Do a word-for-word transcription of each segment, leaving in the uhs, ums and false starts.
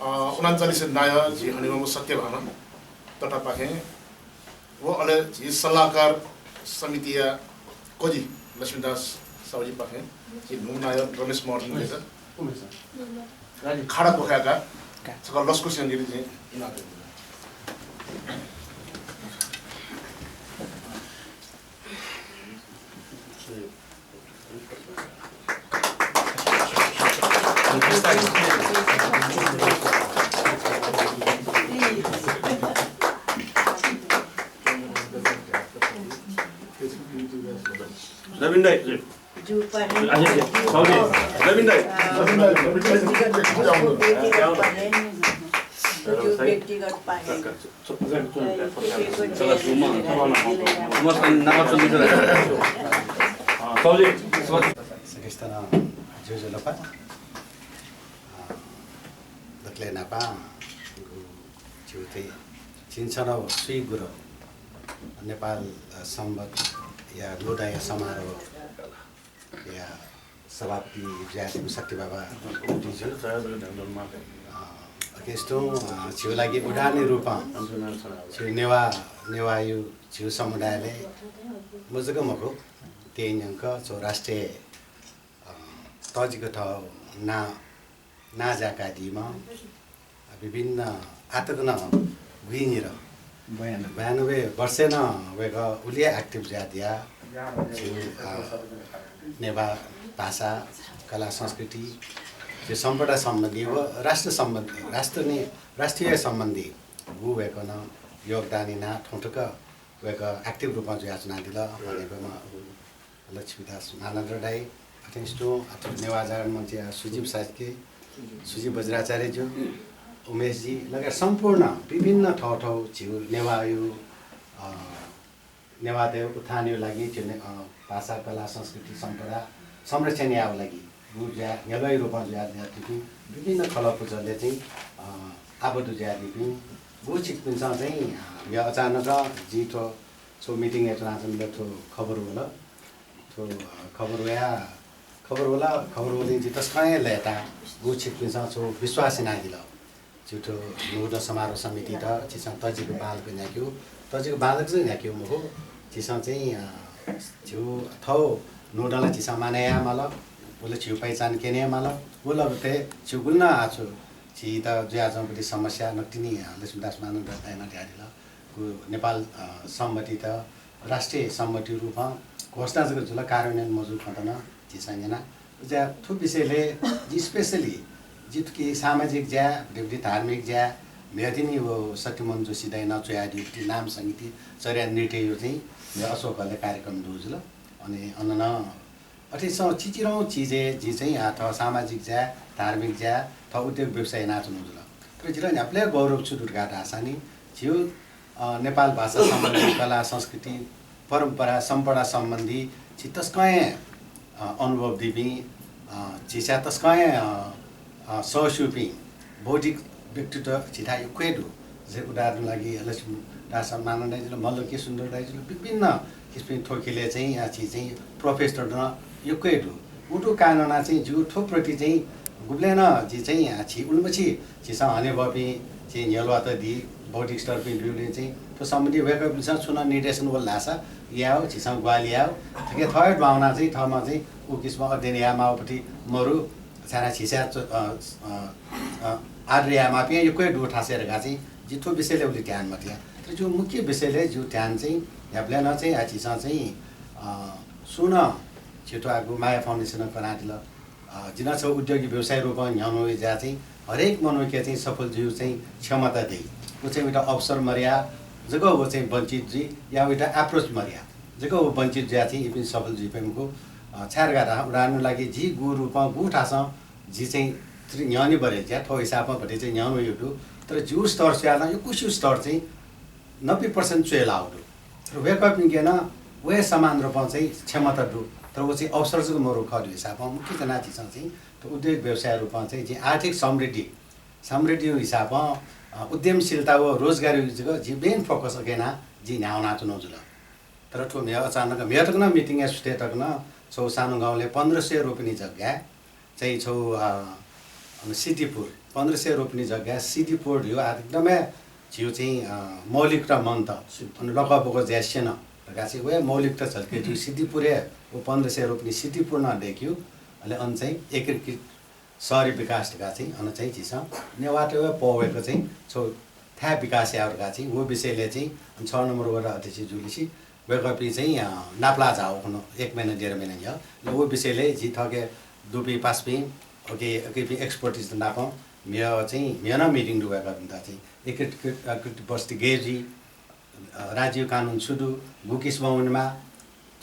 अ, उनान्चालिस नायः झी हनेबहःम्ह सत्यभामा ततापाखें व अले झी सल्लाहकार समितिया कजि लक्ष्मीदास साहुजीपाखें झी न्हू नायः रमेश महर्जनयात खाडा क्वखाय्‌काः छकः लसकुस यानादीत जिं इनाप याना। रविन दाइ, ज्यू पाहें। अझै के? साहुजी, रविन दाइ। अ, व्यक्तिगत पाहें, व्यक्तिगत पाहें। सकसितं ज्वजलपा। अ, दकलय् न्हापां गु झीगु थें झिंछन्हु स्वीगुरु नेपाल, अ, संवत्‌या न्हूदँया समारोह या सभापति जुयादीम्ह सत्यभामा गुरुजु। अ, अकिं तुं, अ, झीगु लागि उदानी रूपं झीगु नेवाः, नेवाःया झीगु समुदायलय् मजूक मखु, तेन्यंक छगू राष्ट्रिय, अ, तःजिक थःगु नां, नां जाय्‌कादीम्ह, विभिन्न आःतक नं गुइनिर बयानब्बे। बयानब्बे वर्षय् नं वय्‌कः उलि हे active जुयादिया। झीगु, अ, नेवाः भाषा, कला, संस्कृति, झीगु सम्पदा सम्बन्धी व राष्ट्र सम्बन्धी, राष्ट्र नि-, राष्ट्रिय सम्बन्धी गु वय्‌कलं योगदान यानाः थौंतक वय्‌कः active रूपं जुयाच्वनादिल। हनेबहःम्ह लक्ष्मीदास मानन्धर दाइ, अथें तुं अथे नेवाः जागरण मञ्चया सुजिब शाक्य, सुजिब वज्राचार्यजु, उमेशजी लगायत सम्पूर्ण विभिन्न थःथःगु झीगु नेवाःया, अ, नेवाःतय् उत्थानया लागि झीगु ने-, अ, भाषा, कला, संस्कृति, सम्पदा संरक्षण यायेगु लागि गु ज्या न्ह्यलुवाया रूपं जुयादीपिं विभिन्न खलः पुचलय् चाहिँ, अ, आबद्ध जुयादीपिं गु छिकपिन्सं चाहिँ, अ, म्हिगः अचानक जिं थ्व छगू meeting यानाच्वनाच्वनागु थ्व खबर वल। थ्व, अ, खबर वया, खबर वल, खबर वलिं जि तसकं हे लय्‌ता। गु छिकपिन्सं छगू विश्वास यानादिल। झीगु थ्व न्हूदँ समारोह समितियात झीसं तःजिक बांलाक न्ह्याकेगु, तःजिक बांलाक जक न्ह्याकेगु मखु, झीसं चाहिँ, अ, झीगु थःगु न्हूदँ ला झीसं मानय् यायेमाल, व ला झीगु पहिचान क्यने हे माल। व लगत्तय् झीगु गुलि नं आः छु झीत जुयाच्वंगु समस्या नकतिनि, अ, लक्ष्मीदास मानन्धर दाइनं धयादिल। गु नेपाल, अ, संवत्‌यात राष्ट्रिय संवत्‌या रूपं घोषणा जक जुल, कार्यान्वयन मजूगु खँत नं झीसं न्यना। उकिं थ्व विषयलय् जि specially जि थुकी सामाजिक ज्या, भतिभति धार्मिक ज्या, म्हिगः तिनि व सत्यमोहन जोशी दाइनं च्वयादीगु थुकी नाम संगीति, चर्या नृत्यया चाहिँ म्हिगः अशोक हलय् कार्यक्रम दुगु जुल। अनि अन नं अथे स-, चिचिधंगु चिजय् जिं चाहिँ, आ, थः सामाजिक ज्या, धार्मिक ज्या, थः उद्योग व्यवसाय यानाच्वनागु जुल। तर जितः न्ह्याबलें गौरव छु दु धकाः धाःसा नि, झीगु, अ, नेपाल भाषा सम्बन्धी, कला, संस्कृति, परम्परा, सम्पदा सम्बन्धी झी तसकं हे, अ, अनुभव दुपिं, अ, झीसं तसकं हे, अ, अ, सःस्यूपिं बौद्धिक व्यक्तित्व झीथाय् यक्व हे दु। जस्तै उदाहरणया लागि लक्ष्मीदास मानन्धर दाइजु ल, मल्ल के सुन्दर दाइजु ल, विभिन्न किसिमपिं थ्व ख्यलय् चाहिँ, अ, झी चाहिँ professor नं यक्व हे दु। उकिया कारणं चाहिँ जिगु थ्व प्रति चाहिँ गुबलें नं जि चाहिँ, अ, झी उलिमछि झीसं हनेबहःपिं झी न्ह्यलुवात दी, बौद्धिक स्तरपिं ब्यूलिं चाहिँ थ्व सम्बन्धी वय्‌कःपिन्सं छुं नं निर्देशन वल धाःसा यायेगु, झीसं ग्वाहालि यायेगु। थुकी थः हे दुहां वनाः चाहिँ थःम्हं चाहिँ उ किसिमं अध्ययन यायेमाःगु पति मरु, छाय्‌धाःसा झीसं च-, अ, अ, अ, आदर यायेमाःपिं यक्व हे दु थासय् धकाः चाहिँ जि थ्व विषयलय् उलि ध्यान मदिया। तर जिगु मुख्य विषयलय् जिगु ध्यान चाहिँ न्ह्याबलें नं चाहिँ, आ, झीसं चाहिँ, अ, सुं नं झी थ्व आःगु माया foundation नं कनादिल। अ, जिं नं छगू उद्योगी व्यवसायी रूपं न्ह्यःने वये ज्या चाहिँ हरेक मनूके चाहिँ सफल जुइगु चाहिँ क्षमता दइ। व चाहिँ उइत अवसर मदया जक व चाहिँ वञ्चित जुइ, या उइत approach मदया जक व वञ्चित जुया चाहिँ इपिं सफल जुइ फइ मखु। अ, छाय् धकाः धाःसा उदाहरणया लागि जि गु रूपं गु थासं जि चाहिँ थ्व न्ह्यःने वये ज्या, थ्व हिसाबं भति चाहिँ न्ह्यःने वयागु दु। तर जिगु स्तर स्वयाः नं यक्वसिगु स्तर चाहिँ नब्बे percent च्वय् लाःगु दु। तर वय्‌कःपिंके नं व हे समान रूपं चाहिँ क्षमता दु। तर व चाहिँ अवसर जक मरु खः धइगु हिसाबं मुख्य च्वनाः झीसं चाहिँ थ्व उद्योग व्यवसाय रूपं चाहिँ जिं आर्थिक समृद्धि, समृद्धिया हिसाबं, अ, उद्यमशीलता व रोजगारी जक जिं main focus अथे यानाः जिं न्ह्याः वनाच्वनागु जुल। तर थ्व म्हिगः अचानक म्हिगः तक नं meeting या सुथय् तक नं छगू सानो गाउँलय् पन्ध्र सय रोपनि जग्गाय् चाहिँ छगू, अ, अन सिद्धिपुर, पन्ध्र सय रोपनी जग्गा सिद्धिपुर धइगु आः एकदमै झीगु चाहिँ, अ, मौलिकता मन्त। अन लकबक ज्या स्यन धकाः चाहिँ वया मौलिकता झल्के जूगु सिद्धिपुरय् व पन्ध्र सय रोपनी सिद्धिपुर नं दय्‌केगु। अले अन चाहिँ एकीकृत शहरी विकास धकाः चाहिँ अन चाहिँ झीसं नेवाःतय् व पौ वय्‌क चाहिँ छगू थाय् विकास यायेगु धकाः चाहिँ व विषयलय् चाहिँ छ नम्बर वडा अध्यक्ष जुलिसि वय्‌कःपिं चाहिँ, अ, नापलाः झाः वखन एक महिना, डेढ महिना न्ह्यः। ल, व विषयलय् जि थःके दुपिं पासापिं, OK, OK, पिं expertise नापं म्हिगः चाहिँ, म्हिगः नं meeting दु वय्‌कःपिन्त चाहिँ। एकीकृत, अ, कृत बस्ती गय् जुइ, अ, राज्य कानुन छु दु, गु किसिमं वनेमाः,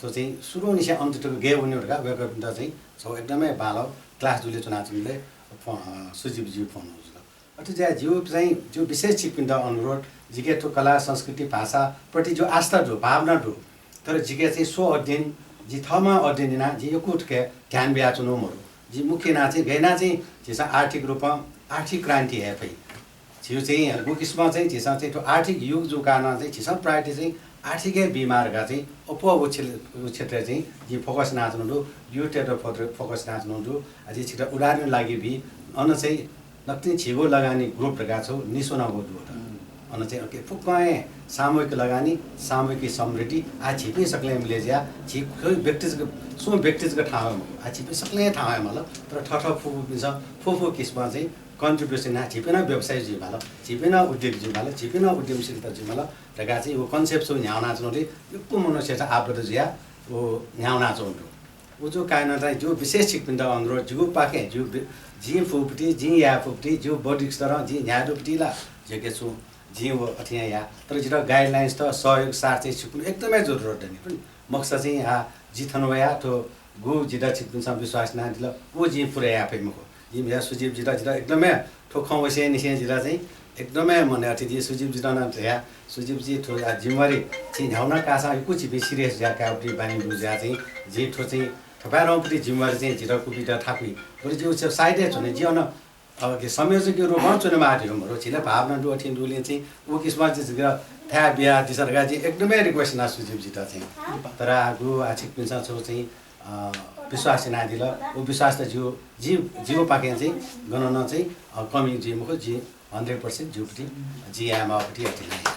थ्व चाहिँ सुरुंनिसें अन्त तक गय् वने धकाः वय्‌कःपिन्त चाहिँ छगू एकदमै बांलाःगु class जुले च्वनाच्वंबलय् फोन, अ, सुजिब ज्यू फोन जुल। अथे जुयाः जिगु चाहिँ, जिगु विशेष छिकपिन्त अनुरोध, जिके थ्व कला, संस्कृति, भाषाप्रति जिगु आस्था दु, भावना दु। तर जिके चाहिँ स्व अध्ययन, जि थःम्हं अध्ययन यानाः जि यक्व थुके ध्यान बियाच्वनागु मदु। जि मुख्य यानाः चाहिँ गय् यानाः चाहिँ झीसं आर्थिक रूपं आर्थिक क्रान्ति हये फइ। झीगु चाहिँ गु किसिमं चाहिँ झीसं चाहिँ थ्व आर्थिक युग जूगु कारणं चाहिँ झीसं priority चाहिँ आर्थिकय् बीमाः धकाः चाहिँ अप्वः व क्षे-, व क्षेत्रय् चाहिँ जिं focus यानाच्वनागु दु, youth-यात fo-, focus यानाच्वनागु दु। आ, जिं छिकपिन्त उदाहरणया लागि बी, अन चाहिँ नकतिनि झीगु लगानी group धकाः छगू निस्वनागु दु। अन चाहिँ OK, फुक्कं हे सामूहिक लगानी, सामूहिक समृद्धि। आ, झीपिं सकलें मिले जुयाः झी खु व्यक्ति जक, सुं व्यक्ति जक थाहां वये मखु। आ, झीपिं सकलें थाहां वये माल। तर थःथः फुफुपिन्सं फुफु किसिमं चाहिँ contribution यानाः झीपिं नं व्यवसायी जुइमाल, झीपिं नं उद्योगी जुइमाल, झीपिं नं उद्यमशीलता जुइमाल धकाः चाहिँ व concept छगू न्ह्यानाच्वनागु दु। यक्व मनूतय्‌सं आबद्ध जुयाः व न्ह्यानाच्वनागु दु। उजु कारणं चाहिँ जिगु विशेष छिकपिन्त अनुरोध, जिगु पाखें, जिगु बि-, जिं फुपति, जिं याये फुपति, जिगु बौद्धिक स्तरं जिं न्ह्याये दुपति ला झीके छुं जिं व अथे याये। तर जितः guidelines त, सहयोग साथ चाहिँ छिकपिन्त एकदमै जरुरत दनि। मखुसा चाहिँ आ, जि थन वयाः थ्व गु जितः छिकपिन्सं विश्वास यानादिल, व जिं पूरा याये फइ मखु। जिं म्हिगः सुजिब जितः, जितः एकदमै थ्व खँ वसेंनिसें जितः चाहिँ एकदमै मनय् अथे जि सुजिब जितः नं धया, सुजिब जि थ्व आ जिम्मेवारी छिं न्ह्याउ नं काःसां यक्व झीपिं serious जुयाः कायेगु बानी दु जुयाः चाहिँ जिं थ्व चाहिँ थपाय्‌धंगु प्रति जिम्मेवारी चाहिँ जितः कुबित थाकुइ। बरु जि उसे side-य् च्वने, जि अन, अ, के संयोजकया रूपं च्वनेमाः धइगु मरु। झी ला भावना दु, अथे दुलिं चाहिँ व किसिमं चाहिँ जितः थाय् बियादिसँ धकाः जिं एकदमै request याना सुजिब जितः चाहिँ। तर आ गु आ छिकपिन्सं छगू चाहिँ, अ, विश्वास यानादिल। व विश्वास त जिगु, जि, जिगु पाखें चाहिँ गनं नं चाहिँ, अ, कमी जुइ मखु, जि hundred percent जिगु पति, जि याये माःगु पति अथे नं।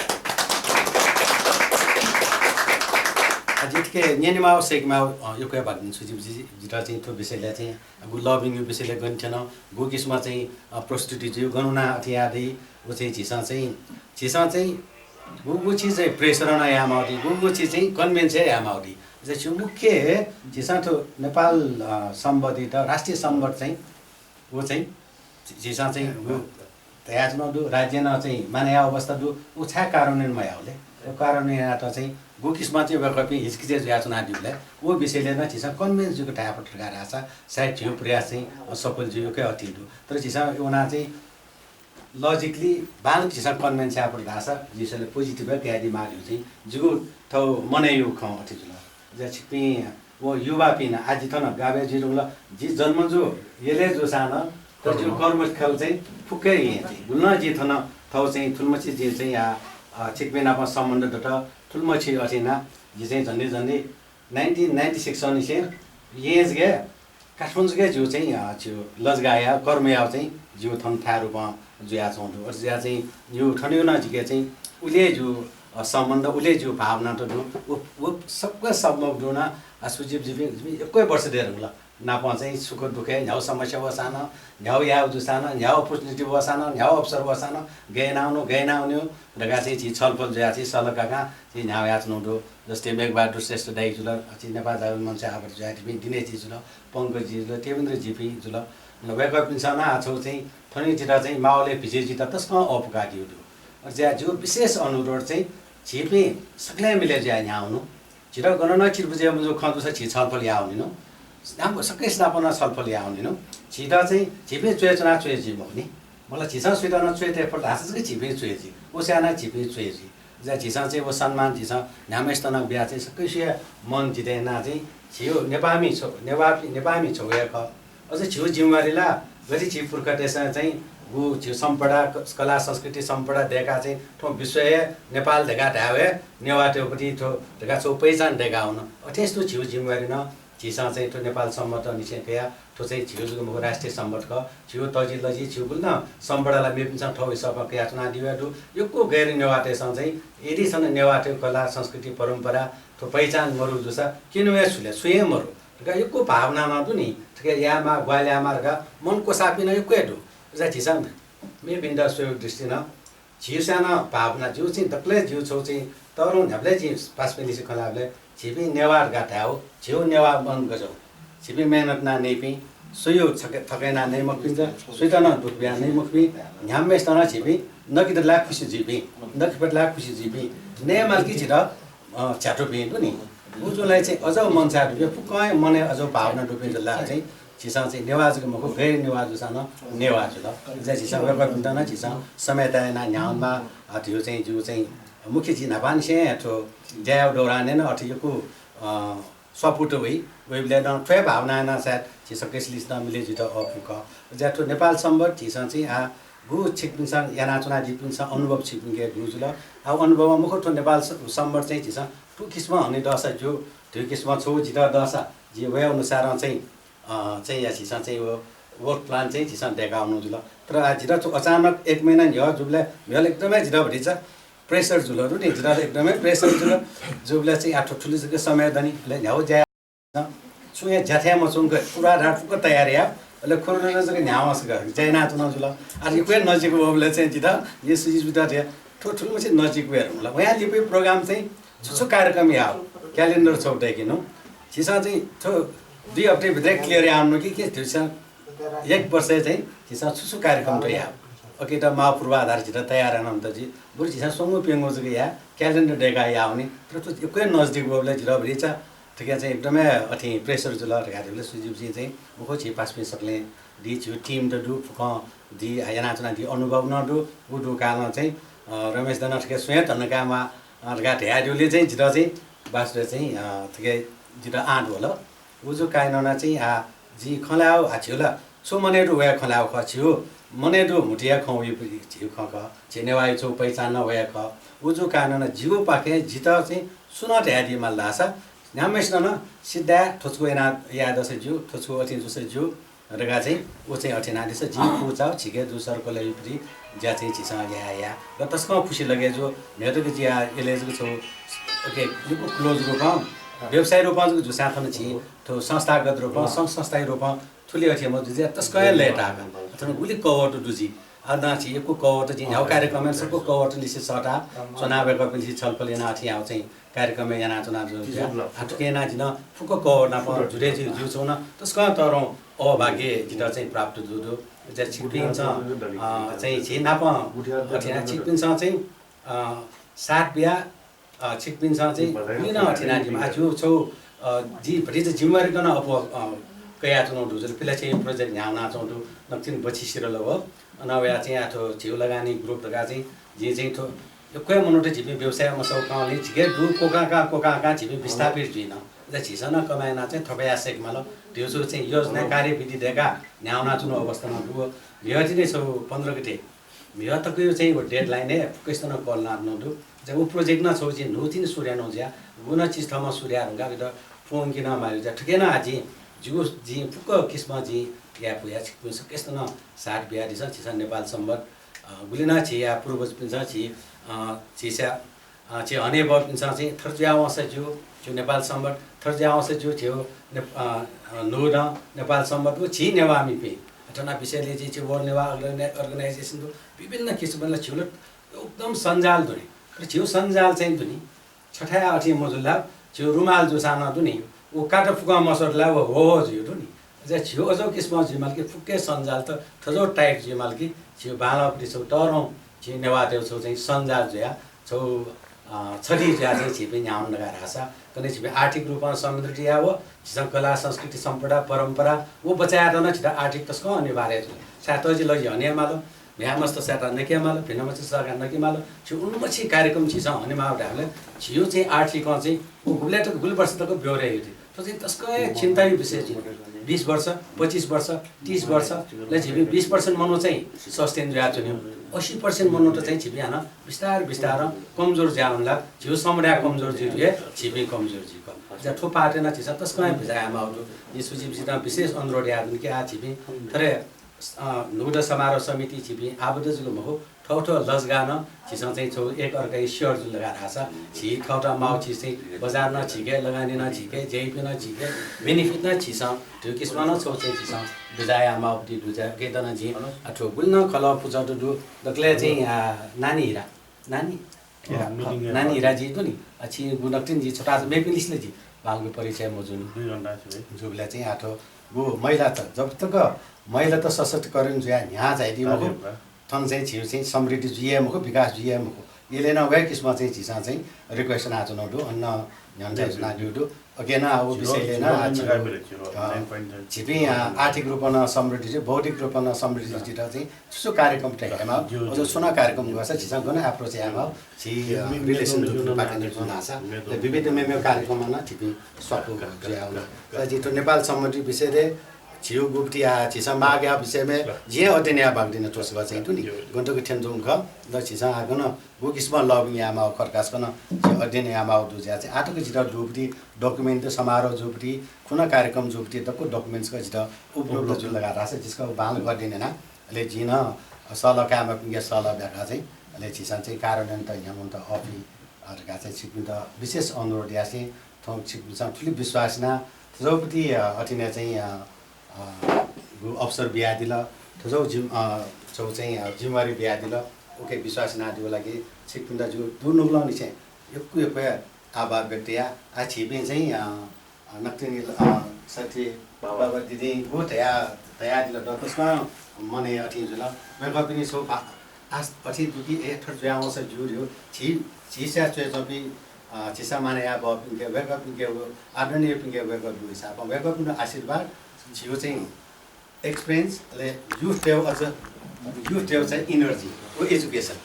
आ, जि थुके न्यने माःगु, सय्‌के माःगु, अ, यक्व हे बाकि दनि। सुजिब जि, जितः चाहिँ थ्व विषयलय् चाहिँ, गु lobbying-या विषयलय् गन थ्यन, गु किसिमं चाहिँ, अ, प्रस्तुति जुइ, गन वनाः अथे याये दइ, व चाहिँ झीसं चाहिँ, झीसं चाहिँ गु, गु चिज चाहिँ pressure नं याये माःगु दइ, गु, गु चिज चाहिँ convince हे याये माःगु दइ। चाहिँ छु मुख्य हे झीसं थ्व नेपाल, अ, संवतयात, राष्ट्रिय संवत चाहिँ व चाहिँ झी-, झीसं चाहिँ व धयाच्वनागु दु, राज्यं नं चाहिँ मानय् याःगु अवस्था दु, व छाय् कार्यान्वयन मयाः ले? व कार्यान्वयन यायेत चाहिँ गु किसिमं चाहिँ वय्‌कःपिं हिचकिचाय् जुयाच्वनादीबलय् व विषयलय् नं झीसं convince जुइक धाये फत धकाः धाःसा सायद झीगु प्रयास चाहिँ, अ, सफल जुइगु अति दु। तर झीसं वनाः चाहिँ logically बांलाक झीसं convince याये फत धाःसा झीसं positive हे कयादी माः धइगु चाहिँ जिगु थःगु मनय् याःगु खँ अथे जुल। जा छिकपिं व युवापिं नं, आः जि थन गाबे जुइ धुंकल, जि जन्म जू, यलय् जूसां नं, तर जिगु कर्म। कर्म खल चाहिँ फुक्क हे येँ चाहिँ। गुलि नं जि थन थःगु चाहिँ थुलिमछि जि चाहिँ आ, अ, छिकपिं नाप सम्बन्ध दत, थुलिमछि अथे यानाः जि चाहिँ झन्डै झन्डै nineteen ninety six निसें येँ जक हे, काठमाडौं जक हे जिगु चाहिँ, अ, जिगु लजगाःया, कर्मया चाहिँ जिगु थन थाय् रूपं जुयाच्वंगु दु। अथे जुयाः चाहिँ जिगु थनया नं जिके चाहिँ उलि हे जिगु, अ, सम्बन्ध, उलि हे जिगु भावना त दु। व, व सकल सम्भव दुगु नं, अ, सुजिब जिपिं, जिपिं यक्व हे वर्ष दये धुंकल। नापं चाहिँ सुख दुःखय् न्ह्यागु समस्या वःसां नं, न्ह्यागु याःगु जूसां नं, न्ह्यागु opportunity वःसां नं, न्ह्यागु अवसर वःसां नं, गय् यानाः वनेगु, गय् यानाः वनेगु धकाः चाहिँ झी छलफल जुयाः चाहिँ सल्लाह काकां चाहिँ न्ह्यागु यानाच्वनागु दु। जस्तै मेघबहादुर श्रेष्ठ दाइ जुल, झी नेपाल जागरण मञ्चय् आबद्ध जुयाः तिपिं दिनेशजी जुल, पंकजजी जुल, देवेन्द्रजीपिं जुल। वय्‌कःपिन्सं नं आः छगू चाहिँ थन जितः चाहिँ माहौलय् भिजय् जितः तसकं अःपुकादीगु दु। अथे जुयाः जिगु विशेष अनुरोध चाहिँ झीपिं सकलें मिले जुयाः न्ह्याः वनेगु। झीत गनं नं चित्त बुझे मजूगु खँ दुसा झी छलफल याः वनेनु। नाप सकसिनं नाप नं छलफल याः वनेनु। झीत चाहिँ झीपिं च्वय् च्वना च्वय् जुइ मखु नि। मतलब झीसं सुइत नं च्वय् तये फत धाःसा जक झीपिं च्वय् जुइ। व स्वयाः नं झीपिं च्वय् जुइ। जा झीसं चाहिँ व सम्मान झीसं न्ह्याम्हसित नं बियाः चाहिँ सकसिया मन जिते यानाः चाहिँ झीगु नेपाःमि छ-, नेपाःमि, नेपाःमि छगू हे खः। अझ झीगु जिम्मेवारी ला गथे झी पुर्खातय्‌सं चाहिँ गु झीगु सम्पदा, क-, कला संस्कृति सम्पदा दय्‌काः चाहिँ थ्व विश्वय् नेपाल धकाः धायेगु हे नेवाःतय्‌गु पति थ्व धकाः छगू पहिचान दय्‌काः वन। अथेसां तुं झीगु जिम्मेवारी नं झीसं चाहिँ थ्व नेपाल संवत निसें कयाः थ्व चाहिँ झीगु जक मखु, राष्ट्रिय संवत खः। झीगु तजिलजि, झीगु गुलिं नं संवत ला मेपिन्सं थःगु हिसाबं कयाच्वनादिया दु। यक्व गैर नेवाःतय्सं चाहिँ यदि छन नेवाःतय्गु कला, संस्कृति, परम्परा थ्व पहिचान मरु जूसा किन्हु हे छु ले, छु हे मरु धकाः यक्व भावना नं दु नि। थुके यायेमाः, ग्वाहालि यायेमाः धकाः मन क्वसाःपिं नं यक्व हे दु। अय्सा झीसं मेपिन्त स्वयेगु दृष्टिं नं झीगु चाहिँ नं भावना, जिगु चाहिँ दकलय् जिगु छगू चाहिँ तःधंगु न्ह्याबलें जिं पासापिंलिसे खँ ल्हाःबलय् झीपिं नेवाः धकाः धायेगु, झीगु नेवाः मखु का झीगु। झीपिं मेहनत याना नइपिं, सुयां छक-, थक याना नइ मखुपिं, सुइत नं दुःख बिया नइ मखुपिं, न्ह्याम्हसित नं झीपिं नकित ला खुसी जुइपिं, नकिपत ला खुसी जुइपिं, नयेमाल कि झीत, अ, झ्यातुपिं दु नि। उजुलाइ चाहिँ अझ मन छाय् दुपिं, फुक्कं मनय् अझ भावना दुपिं जुल ला चाहिँ झीसं चाहिँ नेवाः जक मखु, गैर नेवाः जूसां नं नेवाः जुल। अझ झीसं वय्कःपिन्त नं झीसं सम्यता याना न्ह्यावनेमाः, अ, धइगु चाहिँ जिगु चाहिँ मुख्य, जि न्हापांनिसें थ्व ज्याया दौरानय् नं अथे यक्व, अ, स्वापू त वइ, वइबलय् नं थ्व हे भावनां नं सायद झीसं कैसिलिस नं मिले जुइत अःपु खः। अझ थ्व नेपाल संवत झीसं चाहिँ आः गु छिकपिन्सं यानाच्वनादीपिन्सं अनुभव छिकपिन्के गु जुल। आः अनुभवं मखु, थ्व नेपाल स-, संवत चाहिँ झीसं थुकिसिमं हने दःसा ज्यू, थुकिसिमं छगू जितः दःसा जि वया अनुसारं चाहिँ, अ, चाहिँ या झीसं चाहिँ व work plan चाहिँ झीसं दय्का वनागु जुल। तर आः जितः थ्व अचानक एक महिना न्ह्यः जूबलय् म्हिगः ला एकदमै जितः भतिचा pressure जुल दु नि, जितः एकदमै pressure जुल। जूबलय् चाहिँ आः थ्व थुलि जक समय दनि, अले न्ह्यागु ज्या छुं हे ज्या थें मच्वंक पूर्वाधार फुक्क तयार याः, अले खुरुरुरु जक न्ह्यावंसा ज्या यानाच्वना जुल। आः यक्व हे नजिक वःबलय् चाहिँ जितः, जिं सुजित बितः धया, थ्व थुलिमछि नजिक वये धुंकल। वयां लिपा program चाहिँ छु छु कार्यक्रम याः, calendar छगू दय्केनु। झीसं चाहिँ थ्व दुई हप्ता भित्र clear याये वनेनु कि, कि झीसं एक वर्षय् चाहिँ झीसं छु छु कार्यक्रम त याः। अकित माःगु पूर्वाधार झीत तयार यानावनेत जुइ। बरु झीसं स्वंगू प्यंगू जक याः, calendar दय्काः याः वनी। तर थ्व यक्व हे नजिक वःबलय् जितः भतिचा थुके चाहिँ एकदमै अथें pressure जुल धकाः धाःबलय् सुजितजुं चाहिँ, मखु, झी पासापिं सकलें दी, झीगु team त दु, फुक्कं दी, यानाच्वनादी अनुभव नं दु। उ दुगु कारणं चाहिँ, अ, रमेश दानं थुके स्वयां धन्दा कायेमाः, अ, धकाः धयादीबलय् चाहिँ जितः चाहिँ वास्तवय् चाहिँ, अ, थुके जितः आँट वल। उजु कायेनं नं चाहिँ आः जिं खँ ल्हायेगु, आः झीगु ला छु मनय् दु वया खँ ल्हायेगु खः। झीगु मनय् दु म्हुतुया खँ वइगु झीगु खँ खः। झी नेवाःया छगू पहिचान नं वया खः। उजु कायेनं नं जिगु पाखें जितः चाहिँ सुं नं धयादी माल धाःसा न्ह्याम्हसिनं नं सिद्धाय्, थ्व छगू याना, याये दःसा ज्यू, थ्व छगू अथें जूसा ज्यू धकाः चाहिँ उ चाहिँ अथें यानादिसँ। जिं फुचाः छिके दु circle-य् पति ज्या चाहिँ झीसं याये या। र तसकं खुसी लगे जू। म्हिगःतय्गु ज्या इलय् जक छगू, OK, यक्व close रूपं, व्यवसाय रूपं जक जूसां थन झी थ्व संस्थागत रूपं, संघ संस्थाया रूपं थुलि अथे मजू जुया तसकं हे लय्ताः का। अथें गुलि कवःत दु जि। आः नं झी यक्व कवःत, जिं न्ह्यागु कार्यक्रमय् सकल कवःतलिसे सःता च्वना वय्कःपिंलिसे छलफल याना अथे याःगु चाहिँ कार्यक्रमय् यानाच्वना जुल। आः थुके यानाः जिं नं फुक्क कवःत नाप जुरे जि-, ज्यू छगू नं तसकं तःधंगु अहोभाग्य जितः चाहिँ प्राप्त जू दु। अझ छिकपिन्सं, अ, चाहिँ झी नाप अथे यानाः छिकपिन्सं चाहिँ, अ, साथ बियाः अ, छिकपिन्सं चाहिँ गुलि नं अथे यानादीमाः। आः जिगु छगू, अ, जि भतिचा जिम्मेवारी कन अप्वः, अ, कयाच्वनागु दु। जुल पिला चाहिँ project न्ह्यावनाच्वंगु दु, नकतिनि बछि सिरल व। अन वयाः चाहिँ आः थ्व झीगु लगानी group धकाः चाहिँ जिं चाहिँ थ्व यक्व हे मनूत झीपिं व्यवसाय मसःगु कारणं झीके दु क्वकां कां, क्वकां कां झीपिं विस्थापित जुइन। अझ झीसं नं कमाय् यानाः चाहिँ थप याये सय्के माल। धइगु चाहिँ योजना कार्यविधि दय्काः न्ह्यावनाच्वनागु अवस्था नं दु। म्हिगः तिनि छगू पन्ध्र गते म्हिगः तकया चाहिँ व deadline हे फुक्कसित नं call यानाच्वनागु दु। अझ व project नं छगू जिं न्हूतिनि सुरु यानागु जुया, गुगुं नं चिज थःम्हं सुरु याये धुंकाः अकित फ्वंके नं माःगु जुया। थुके नं आः जिं जिगु, जिं फुक्क किसिमं जिं याये फु या, छिकपिं सकसित नं साथ बियादिसँ। झीसं नेपाल संवत, अ, गुलि नं झीया पूर्वजपिन्सं झी, अ, झीसं अ, झी हनेबहःपिन्सं चाहिँ थथे जुयावंसा ज्यू, झीगु नेपाल संवत, थथे जुयावंसा ज्यू, झीगु नेप-, अ, अ, न्हूदँ नेपाल संवत व झी नेवाःमिपिं। अथे नं विशेष यानाः झी World Newah Organi-, Organization दु, विभिन्न किसिमं ला झीगु ला एकदम सञ्जाल दु नि। तर झीगु सञ्जाल चाहिँ दु नि, छथाय् अथे मजुल ला, झीगु रुमाल जूसां नं दु नि, व कात फुकं मसःतल ला व हो हो जुइ दु नि। अझ झीगु अज्याःगु किसिमं जुइमाल कि फुक्क सञ्जालत थज्याःगु tight जुइमाल कि झीगु बांलाःपट्टि छगू तःधंगु झी नेवाःतय्गु छगू चाहिँ सञ्जाल जुयाः छगू, अ, छधी जुयाः चाहिँ झीपिं न्ह्यावन धकाः धाःसा, कन्हय् झीपिं आर्थिक रूपं समृद्ध जुयाः व झीसं कला, संस्कृति, सम्पदा, परम्परा व बचय् यायेत नं झीत आर्थिक तसकं अनिवार्य जुल। छाय् तजिलजि हनेमाल, म्ह्याय्मस्त सय्ताः नकेमाल, भिंम्हसित सःकाः नकेमाल, झी उलिमछि कार्यक्रम झीसं हनेमाःगु धाःबलय् झीगु चाहिँ आर्थिकं चाहिँ व गुबलय् तक, गुलि वर्ष तक ब्यहोर याइ जुइ। थ्व चाहिँ तसकं हे चिन्ताया विषय जुइ। बिस वर्ष, पच्चिस वर्ष, तीस वर्ष, ला झीपिं बिस percent मनू चाहिँ sustain जुयाच्वनी। अस्सी percent मनूत चाहिँ झीपिं हानं बिस्तार बिस्तारं कमजोर जुयावनी ला, झीगु समुदाय कमजोर जुइ धुंकाः झीपिं कमजोर जुइ का। जा थ्व पाटय् नं झीसं तसकं हे बुझाये माःगु दु। जिं सुजितजितं विशेष अनुरोध याये धुन कि आः झीपिं थथे, अ, न्हूदँ समारोह समिति झीपिं आबद्ध जुल मखु, थःथः लजगाः नं झीसं चाहिँ छगू एक अर्काया share जुल धकाः धाःसा झी थःत माःगु चिज चाहिँ बजार नं झीके, लगानी नं झीके, ज्याइपिं नं झीके, benefit नं झीसं, थ्व किसिमं नं छगू चाहिँ झीसं बुझाये माःगु दु। जा अथे नं जिं, अ, थ्व गुलि नं खलः पुचःत दु, दकलय् चाहिँ, आ, नानी हिरा, नानी? अँ, मिटिङ नानी हिराजी दु नि, अ, छिं गुणकतिनि जि छता मेपिं लिसले जि बांलाक परिचय मजूनि। दुई घण्टा छु है? जुबलय् चाहिँ आः थ्व गु महिलात, जब तक महिलात सशक्तिकरण जुया न्ह्याः झाइदी मखु, थन चाहिँ झीउ चाहिँ समृद्धि जुइ हे मखु, विकास जुइ हे मखु। इले नं वय् किसिमं चाहिँ झीसं चाहिँ request यानाच्वनागु दु, अन नं न्ह्यःने जुयाच्वनागु दु। अगेन आ व विषयले नं आ झीउ, अ, झीपिं, अ, आर्थिक रूपं नं समृद्धि जुइ, बौद्धिक रूपं नं समृद्धि जुइत चाहिँ छु छु कार्यक्रम तयायेमाः, अझ छु नं कार्यक्रम ग्वसा झीसं गन approach यायेमाः, झी, अ, relation जुइ पाखें नं जुइ धाःसा, विविध मेमेगु कार्यक्रम नं झीपिं स्वापू जुयावल। तर झी थ्व नेपाल संवत्‌या विषयले झीउ गुप्ति आ झीसं माग याःगु विषयमा जिं अध्ययन याये बांलाक तिनि थ्व सफा चाहिँ दु नि। गन तक थ्यन जुं खः, तर झीसं आ गन गु किसिमं lobbying यायेमाःगु खः धकाः सकल झी अध्ययन यायेमाःगु दु जुया चाहिँ आः तक जितः दुगुपति document, समारोह जूगुपति, कुना कार्यक्रम जूगुपति दक्व documents का जितः उपलब्ध जुल धकाः धाःसा जिसं बांलाक अध्ययन याना। अले जिं नं सल्लाह कायेमाःपिन्के सल्लाह ब्याका चाहिँ, अले झीसं चाहिँ कार्यान्वयन तक न्ह्यानावनेत अःपुइ, अ, धकाः चाहिँ छिकपिन्त विशेष अनुरोध यासें थौं छिकपिन्सं थुलि विश्वास याना थज्याःगुपति, अ, अथे नं चाहिँ, अ, अ, गु अवसर बियादिल, थज्याःगु जिम-, अ, छगू चाहिँ, अ, जिम्मेवारी बियादिल, उके विश्वास यानादीगु लागि छिकपिन्त जिगु दुनुगलंनिसें यक्व यक्व आभार व्यक्त या। आ, छिपिं चाहिँ, अ, अ, नकतिनि, अ, सत्य बाबा। बाबा दिदीं गु धया-, धयादिल द तसकं मनय् अथे जुल। वय्कःपिनि छगू भा-, आश अथे दु कि ए थथे जुया वंसा ज्यू रे। झी, झीसया च्वय् च्वंपिं, अ, झीसं मानय् याः बहःपिन्के, वय्कःपिन्के व आदरणीयपिन्के वय्कः दुगु हिसाबं वय्कःपिनिगु आशीर्वाद, झीउ चाहिँ experience, अले youth तय् अझ youth तय् चाहिँ energy व education।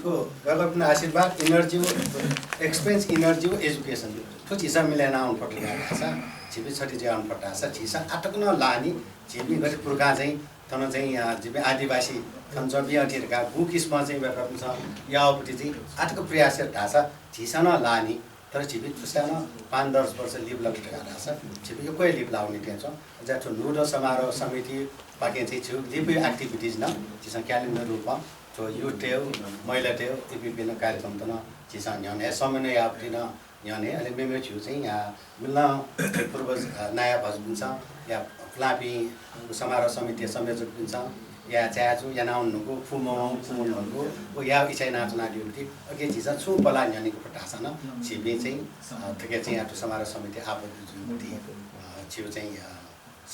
थ्व वय्कःपिनिगु आशीर्वाद, energy व experience, energy व education। थ्व झीसं मिले यानावने फत धाःसा, झीपिं छते जुयावने फत धाःसा, झीसं आः तक नं लाःनि, झीपिं गथे पुर्खा चाहिँ, थन चाहिँ, अ, झीपिं आदिवासी, थन च्वंपिं अथे धकाः गु किसिमं चाहिँ वय्कःपिन्सं याःगुपति चाहिँ आः तक प्रयास यात धाःसा, झीसं नं लाःनि। तर झीपिं थुस्यां नं पाँच दस वर्ष लिपलात धकाः धाःसा, झीपिं यक्व हे लिपलावनी थें च्वं। अझ थ्व न्हूदँ समारोह समितिपाखें चाहिँ झीउ लिपा activities नं झीसं calendar रूपं थ्व youth तय्, महिला तय्, इपिं विभिन्न कार्यक्रमत नं झीसं न्ह्यःने समन्वय याःगुपति नं न्ह्यःने, अले मेमेगु झीउ चाहिँ, अ, गुलि नं पूर्वज, अ, नायः भाजुपिन्सं या पुलांपिं समारोह समितिया संयोजकपिन्सं या चायाचु यानावने धुंकूगु, फु मवं, फु मवं धुंकूगु, व यायेगु इच्छा यानाच्वनादीगुलिं, अकिं झीसं छुं पलाः न्ह्यःनेके फत धाःसा नं, झीपिं चाहिँ, अ, थुके चाहिँ आः थ्व समारोह समिति आबद्ध जुइगुलिं, अ, झीउ चाहिँ, अ,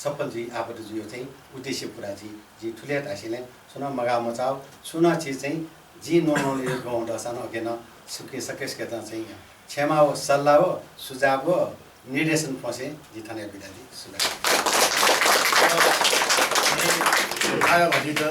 सफल जुइ, आबद्ध जुइगु चाहिँ उद्देश्य पूरा जुइ। जिं थुलि हे धासेंलि छुं नं मगाः मचाः, छुं नं चिज चाहिँ जिं न्वंन्वंगु ल्यू गं दःसां नं अकिं नं सुकिं सकसितं चाहिँ क्षमा व सल्लाह व सुझाव व निर्देशन फ्वंसें जि थन हे बिदा बी। सुभाय्। आः अझ